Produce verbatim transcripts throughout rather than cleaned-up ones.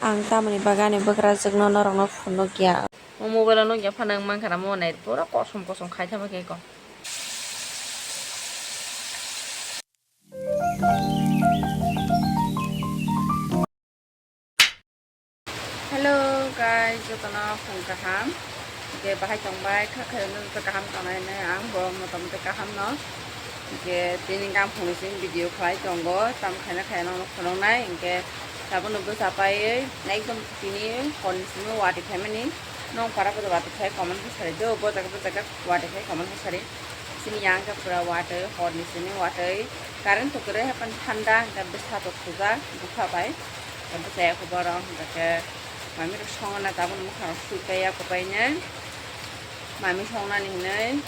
Ang tamoni bagwi ani bwkrajwkno norokno phunukya. O mobile-o nukya phano wng mankha na mo nai pura kosom kosom khai thangma khe ko. Hello guys, jotono phung kaham. Hingke bahai tongbai, kha khairokno joto kaham tongnai hinui ang bo motamoti kaham no. Hingke tini gang phungni simi video khlai tongo, tam khaina khaina no phunuknai, hingke tabukno bwsa paiwi ekdom tini horni simi watwi phaimani, nong para pada watwi phai comment bwsari do, bo jaga bo jaga watwi phai comment bwsari. Chini yang khe pura watwi, horni simi watwi. Current to kwrwi haphano thanda, hwnkhe bwsa to thujak bupha bai. Bwsaya khe borok hwnkhe mamiro songna tabukno mwkhang sui paiya kwbainai. Mami songnani hinwi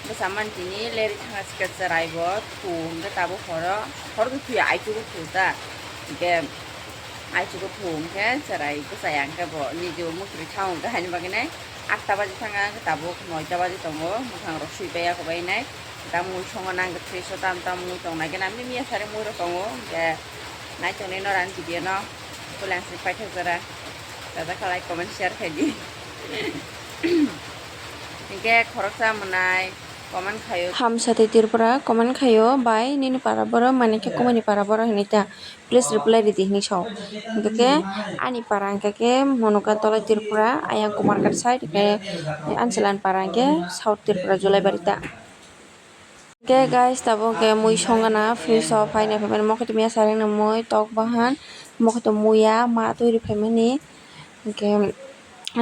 bwsa mani tini leri thangna sikhe chwrai bo thu hwnkhe tabuk horo, horo khe thuya aichugo thu ta. Hwnkhe aichugo thu hwnkhe chwrai bwsaya hwnkhe bo niji bo muchuri thang hwnkhe haini bagwi nai. Atta baji thanga tabuk noita baji tongo, mwkhang rok sui paiya kwbainai. Tamo mui songo nang fresh o tam tam mui tong nai gana, mimi asari mui rok tongo, hingke nai tongni norani video no pulang si paithak jora. Tata khalai comment share khaidi. Hingke khoroksa mwnai comment khaio. Hamsati Tripura comment khaio, bai nini para boro mane khe kumani para boro hinui ta. Please reply ridi hinui sao. Hingke ani para hingke ke Monuka Tolai Tripura, ayang Kumarghat side, hingke Ansilan para hingke South Tripura Julaibari ta. Hingke guys, tabuk hingke mui songana fridge o phaina phaimani, mokhe tumi asarengni mui tok bahan, mokhe to muya ma twi rw phaimani. Hingke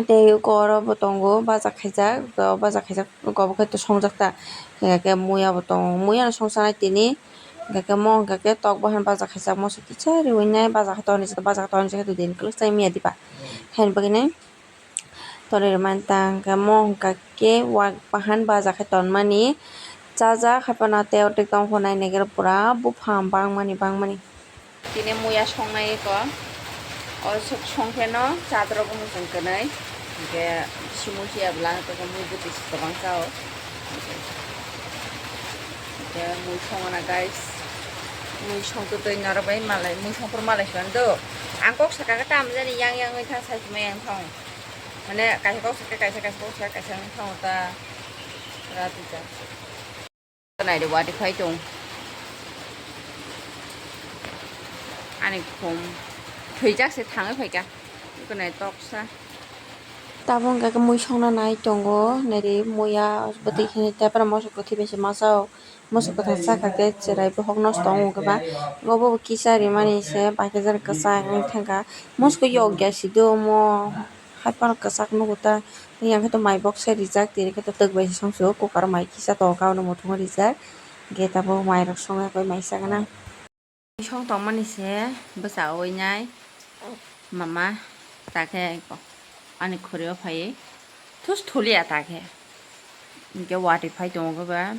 tei eko oro bo tongo, baja khaijak, baja khaijak, eko bo khe to songjak ta. Hingke muya bo tongo, muya no songsanai tini. Hingke mo hingke tok bahan baja khaijak moso kisa riui nai baja khe tonijak baja khe tonijak khe din kwlwk chai miya diba. Haini bagwi nai tonwi rwmani ta hingke mo hingka khe wak bahan baja khe tonmani chajak haiphano tei oro tongkha nai naigra pura buphang bangmani bangmani. Tini muya songnai eko. O songkhe no chadrogo muchung kwnwi. Hingke bisi mui phiya bwla hingke mui bwtwi se kwbang chao. Hingke mui songna guys. Mui songtwi twi norok bai malai, mui songphuru malai songdo. Ang kok saka khe tamo jani yang yang wngkha sai sumai yang thong. Mane kaisa kok saka kaisa, kaisa kok saka kaisa wngkha ta. Rati ja. Nai de watwi phai tong. Ani khum thwijak se thangwi phaikha. Kunai toksa. Tabuk hingke mui songna nai tongo. Nai di muya bwtwi hini tei moso kwthwi bai se masa o. Moso kwthang chakha khe chwrai bohok nosto wngo khe ba. Obo bo kisa rimani se bai khe jani kwchak wng thangkha. Moso khe yokya si do omo. Hai phano kwchak nugo ta. Yang khe to mai box se rijak, tini khe to twk bai se song si o, cooker o mai kisa tongo, kauno muthungwi rijak. Hingke tabuk mai rok song ya khe mai chagana. Song tongmani se bwsa oi nai mama ta khe ani khuri o phai thus thulia ta khe. Hingke watwi phai tongo khe ba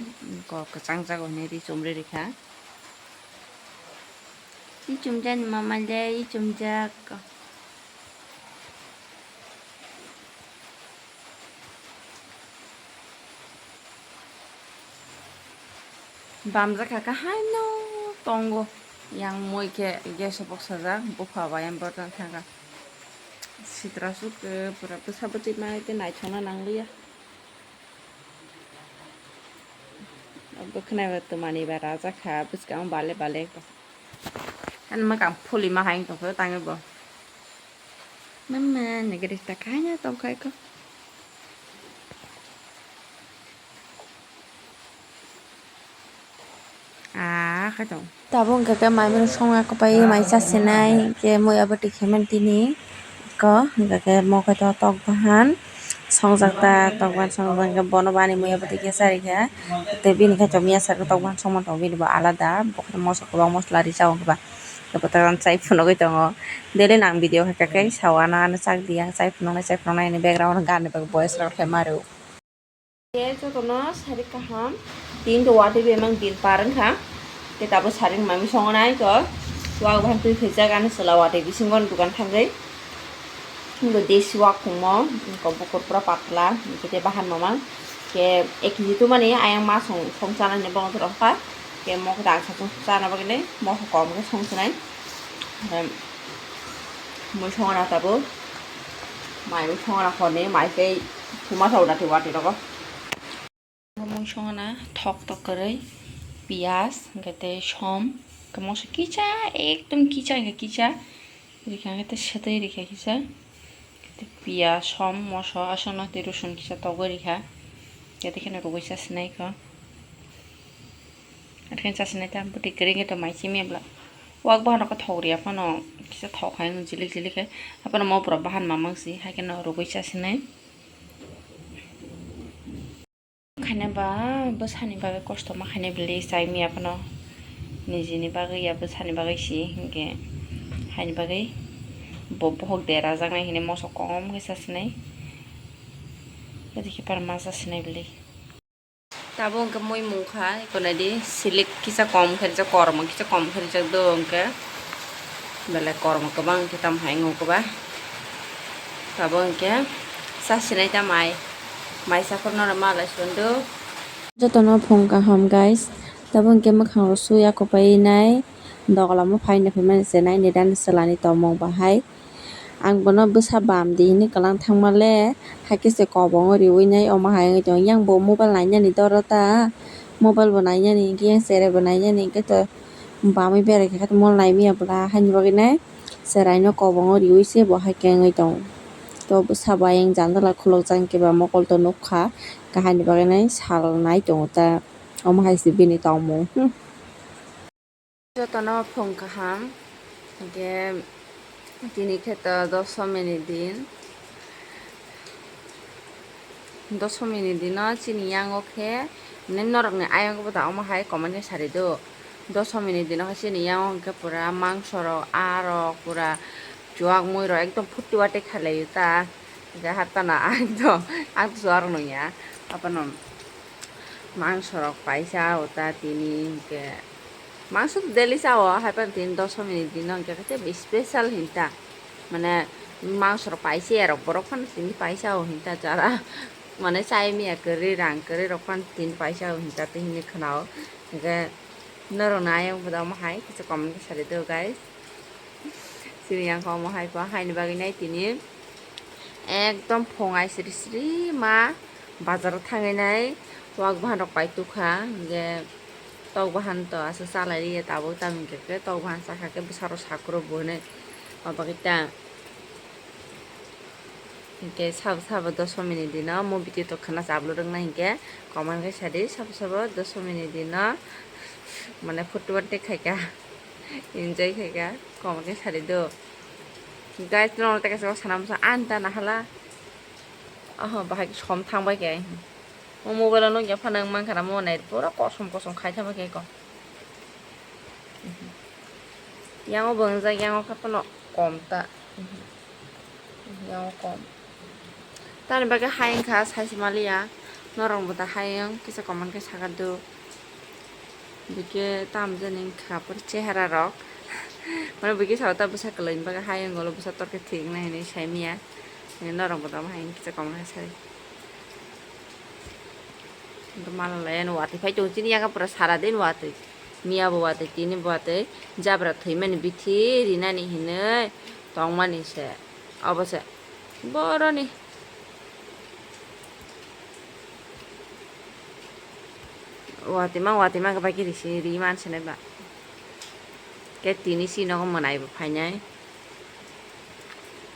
kok kwchang jago hinui ri chumri rikha. I chumjani mama le i chumjak. Bamjak kha khe haino tongo. Yang mui khe gas o boksajak, bupha bai ang borjak thangkha. Sitra suk khe pura bwsa bwtwi ma khe naithokna nangliya. Bo khwnai ba twmani ba rajak kha, bwskango bale bale. Ani mwkhang phulima hai wng tongkha tangwi bo. Mama, nigiri ta kaina tongkha eko. Ah, khaitong. Tabuk hwnkha khe mai mani songya kwpai mai chasinai, hwnkhe muya bwtwi khaimani tini. Ko, hwnkha khe mo khe to tok bahan. Songjak ta tok bahan, songjak hwnkhe bono bo ani muya bwtwi khe charikha. Tei bini khe chomya saka tok bahan songma tongo, bini bo alada. Bo khe moso kwbang mosla rijak wngkha ba. Tei bo ta chai phunugwi tongo. Daily nang video khaikha khe sao ano ano chak di, ang chai phunuknai, chai phunuknai hwnwi background o ganni bagwi voice rok khe maro. Khe jotono sari kaham. Tin to watwi bemang din par wngkha. Khe tabuk sari mami songo nai to. Wak bahan twi khaijak ani chwla watwi bisingo ani dogan thangwi. Hingo desi wak khungmo, hingo bukur pura patla, hingo tei bahan mamang. Khe ek kg tumani ayang ma song, song chana hinwi bono thorok kha. Khe mo khe dangsa song chana bagwi nai, mo khe kom khe song sinai. Em, Mui songna tabuk. Mai mui songna horni mai tei thuma thok da thok wati rogo. Mui songna thok tok kwrwi piyaj hwnkhe tei som, hwnkhe moso kicha, ekdom kicha hwnkhe kicha rikha, hwnkhe tei swtwi rikha kisa. Hwnkhe tei piyaj, som, moso, aswkno tei rosun kisa togwi rikha. Hwnkhe tei kheno rwgwi chasinai kho. Athkhe chasinai ta bwtwi kwrwi wngkhe to mai chimya bwla. Wak bahan rok khe thok riya phano kisa thok hai wng jilik jilik khe. Haphano mo borok bahan mamang si hai kheno rwgwi chasinai. Khaina ba bwsani bagwi kosto ma khainai bwlwi chai miya phano. Nijini bagwi ya bwsani bagwi si hinkhe haini bagwi bo bohok derajaknai hinwi moso kom khe chasinai. Bwtwi khe parma chasinai bwlwi. Tabuk hwnkhe mui mungkha, ekoladi silik kisa kom khe rijak, kormo kisa kom khe rijak do hwnkhe, belai kormo kwbang khe tamo hai wngkha ba. Tabuk hwnkhe sa sinai ta mai, mai sakhorno ma lai sunduk. Jotono phung kaham guys, tabuk hwnkhe mwkhang rok su yakopai nai, doglamo phaina phaimani se nai ni dan selani tongmung bahai. Ang bono bwsa bam di hinwi kwlang thangma le, hakhe se kobongo riwi nai omo hai wngwi tongo. Yang bo mobile nainani doro ta, mobile bo nainani, hinkhe yang cherai bo nainani, hinkhe to bamwi berai kha khe mobile naimya bwla haini bagwi nai cherai no kobongo riwi se bo hai khe wngwi tongo. To bwsa bo ayang jandala khulukjak hinkhe ba mokol to nukha, haini bagwi nai sal nai tongo ta, omo hai se bini tongmung. Hmm. Jotono phung kaham, hinkhe tini khe to dosomini din, dosomini dino chini yango khe, norokni ayang bo da omo hai comment khe sari do, dosomini dino khe chini yango hinkhe pura mangso rok, aa rok pura chuak mui rok ekdom phuti wati khalai ta, hinkhe haphano ang to, ang to chuak rok nungya, haphano mangso rok paisa o ta tini hinkhe. Mangso daily chao, hai phano tini dosomini dino hinkhe khe special hinta. Mane mangso rok paisa ya rok borok phano tini paisa o hinta jara. Mane chai miya kwrwi rang kwrwi rok phano tini paisa o hinta tei hinwi khwnao. Hinkhe norok no ayang bo da omo hai kisa comment khe sari do guys. Chini yang khe omo hai khe haini bagwi nai tini ekdom phung ai siri siri ma bazaro thangwi nai wak bahan rok pai tukha hinkhe. Tok bahan to aswk chalai rwya tabuk tamni khe tok bahan chakha khe bwsarok sakrw bo hinwi. Abo khe ta hinkhe sabo sabo dosomini dino mo video to khwna chablu rwknai hinkhe comment khe sadi sabo sabo dosomini dino mane photo tei khaikha enjoy khaikha comment khe sadi do guys norok tei kaisa sana bwsa ani ta nahala oho bahai som thangbai khe. O mobile o nukya phano wng mankha na mo nai pura kosom kosom khai thangma khe ko. Yang o bo wngjak yang o khe phano kom ta. Yang o kom. Tamni bagwi hai wngkha sai se maliya. Norok bo ta hai wng kisa comment khe saka do. Bikhe tam jani wngkha pura chehara rok. Mane bikhe sao ta bwsa kwlwi ni bagwi hai wng olo bwsa torkhe thik nai hinwi sai miya. Norok bo tamo hai wng kisa comment khe sai. Malala yan watwi phai tongo chini yago pura sara din watwi. Miya bo watwi tini bo watwi jabra thwimani bithi rinani hinwi tongmani se. Obo se boroni watwi ma watwi ma bai khe risi ri man se nai ba. Khe tini si nogo mwnai bo phainai.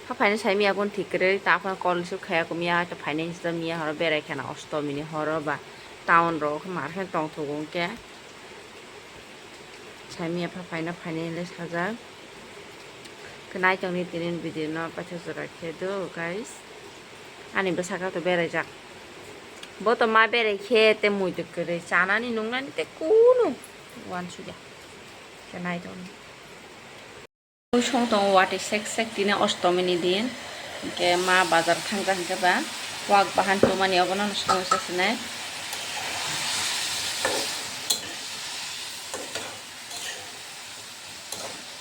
Haphaino sai miya kung thik kwrwi, ta phano call receive khaiya kung miya, hwnkhe phainai hinwi sijak miya horo berai kheno, ostomi ni horo ba town rogo khe mar khe tongthogo hwnkhe. Sai miya pha phaina phainai hinwi sajak. Khe naitokni tini video no paithak jora khe do, guys. Ani bwsakhe to beraijak. Bo to ma berai khe tei muitu kwrwi chanani nungnani tei kunu uansukya. Khe naitokni. Mui song tongo watwi sek sek tini ostomi ni din. Hinkhe ma bazar thangjak hinkhe ba wak bahan tumani obono song se sinai.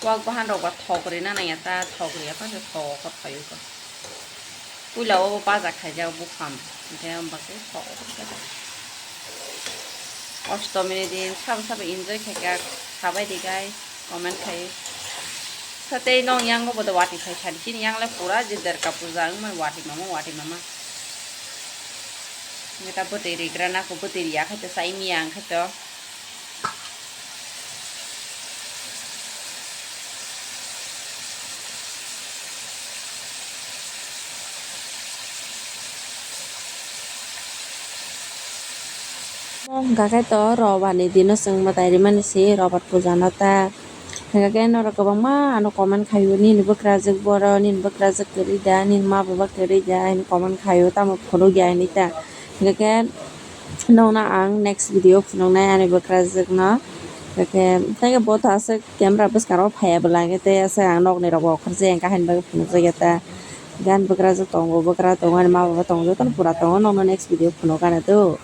Wak bahan rok ba thok rina nangya ta, thok riya phano thok hot phaio ko. Puila o baja khaijak buphang, hinkhe omo bagwi thok. Ostomi ni din sabo sabo enjoy khaikha, khabai di guys, comment khai. Tei nong yango bodo wati sai sadi chini yang le pura je derka puja wngmani wati mama, wati mama. Neta bwtwi rigra nako, bwtwi riya khaito, sai miya ang khaito. Hingkha khe to robar ni dino chwng mwtai rimani se robar puja no ta. Hingkha khe norok kwbangma ano comment khaio, "Nini bwkrajwk boro, nini bwkrajwk kwrwi da, nini ma baba kwrwi da?" hwnwi comment khaio, tamo phunukya hinwi ta. Hingkha khe nokno ang next video phunuknai ani bwkrajwk no. Hingkha khe tei bo to aswk camera bwskang o phaiya bwla, hingkha tei aswk ang nokni rok bo okhorjak, hingkha haini bagwi phunukjakya ta. Hingkha ani bwkrajwk tongo, bwkra tongo, ani ma baba tongo, jotono pura tongo, nokno next video phunukgana do.